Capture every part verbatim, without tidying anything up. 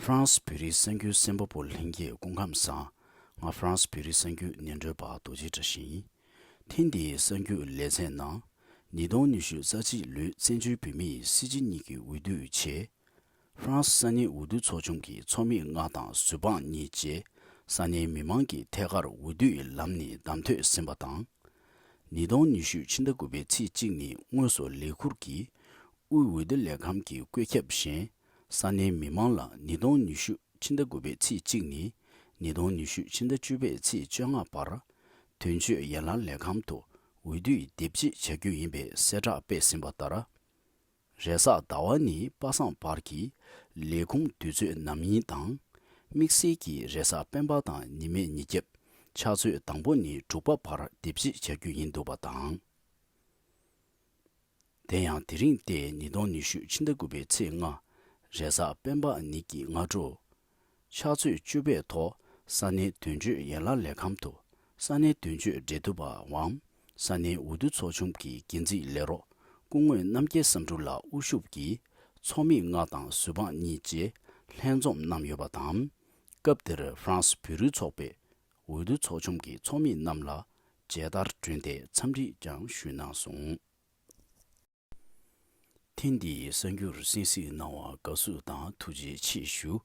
ཧྥ་རན་སི་བོད་རིགས་གསར་འགྱུར་གསན་པ་པོ་ལྷན་རྒྱས་སྐུ་ཁམས་བཟང་། ང་ཧྥ་རན་སི་བོད་རིགས་གསར་འགྱུར་སྙན་སྒྲོན་པ་རྡོ་རྗེ་བཀྲ་ཤིས་ཡིན། ཐེངས་འདིའི་གསར་འགྱུར་ལེ་ཚན་ནང་། ཉིས་སྟོང་ཉི་ཤུ་རྩ་གཅིག་ལོའི་བཙན་བྱོལ་བོད་མིའི་སྲིད་སྤྱི་གཉིས་ཀྱི་འོས་བསྡུ་ཡི་ཆེད། ཧྥ་རན་སི་ས་གནས་འོས་བསྡུ་ཚོགས་ཆུང་གི་ཚོགས་མི་ལྔ་དང་ཟུར་དཔང་གཉིས་བཅས་ས་གནས་མི་མང་གི་ཐད་ཀར་འོས་བསྡུ་ཡི་ལམ་ནས་བདམས་ཐོན་ཟིན་པ་དང་། ཉིས་སྟོང་ཉི་ཤུ་ཕྱི་ཟླ་དགུ་པའི་ཚེས་གཅིག་ཉིན་དངོས་སུ་ལས་ཁུར་གྱིས་དབུས་འོས་བསྡུ་ལས་ཁང་གི་བཀོད་ཁྱབ་བཞིན་ས་གནས་མི་མང་ལ་ཉིས་སྟོང་ཉི་ཤུ་ཕྱི་ཟླ་དགུ་པའི་ཚེས་གཅིག་ཉིན་ཉིས་སྟོང་ཉི་ཤུ་ཕྱི་ཟླ་བཅུ་པའི་ཚེས་བཅོ་ལྔ་བར་དོན་གཅོད་ཡན་ལག་ལས་ཁང་དུ་འོས་བསྡུ་ཡི་དེབ་སྐྱེལ་བྱ་རྒྱུ་ཡིན་པའི་གསལ་བསྒྲགས་སྤེལ་ཟིན་པ་ལྟར། རེས་གཟའ་ཟླ་བ་ནས་པ་སངས་བར་གྱི་ལས་ཁུངས་དུས་ཚོད་ནམ་ཡིན་དང་། དམིགས་བསལ་གྱིས་རེས་གཟའ་སྤེན་པ་དང་ཉི་མའི་ཉིན་རྒྱབ་ཕྱག་ཚོད་དང་པོ་ནས་དྲུག་པ་བར་དེབ་སྐྱེལ་བྱ་རྒྱུ་ཡིན་འདུག་པ་དང་། དེ་ཡང་དེ་རིང་སྟེ་ཉིས་སྟོང་ཉི་ཤུ་ཕྱི་ཟླ་དགུ་པའི་ཚེས་ལྔ། རེས་གཟའ་སྤེན་པ་ཉིན་གྱི་སྔ་དྲོ། ཕྱག་ཚོད་བཅུ་པའི་ཐོག་ས་གནས་དོན་གཅོད་ཡན་ལག་ལས་ཁང་དུ་ས་གནས་དོན་གཅོད་འབྲེལ་གཏུག་པའམ་ས་གནས་འོས་བསྡུ་ཚོགས་ཆུང་གི་འགན་འཛིན་ལས་རོགས་སྐུ་ངོ་རྣམ་རྒྱལ་བསམ་འགྲུབ་ལགས་དབུ་བཞུགས་ཀྱིས་ཚོགས་མི་ལྔ་དང་ཟུར་དཔང་གཉིས་བཅས་ལྷན་འཛོམས་གནང་ཡོད་པ་དང་། སྐབས་དེར་ཧྥ་རན་སི་བོད་རིགས་ཚོགས་པའི་འོས་བསྡུ་ཚོགས་ཆུང་གི་ཚོགས་མི་རྣམས་ལ་མཇལ་དར་བསྒྲོན་ཏེ་འཚམས་འདྲི་ཀྱང་ཞུས་གནང་སོང་། ཐེངས་འདིའི་གསར་འགྱུར་གསན་གཟིགས་གནང་བར་དགའ་བསུ་དང་ཐུགས་རྗེ་ཆེ་ཞུ།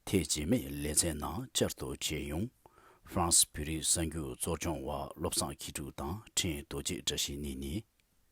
དེ་རྗེས་མའི་ལེ་ཚན་ནང་བསྐྱར་དུ་མཇལ་ཡོང་། ཧྥ་རན་སི་བོད་རིགས་གསར་འགྱུར་གཙོ་སྐྱོང་བ་བློ་བཟང་མཁས་གྲུབ་དང་ཕྲན་རྡོ་རྗེ་བཀྲ་ཤིས་གཉིས་ནས་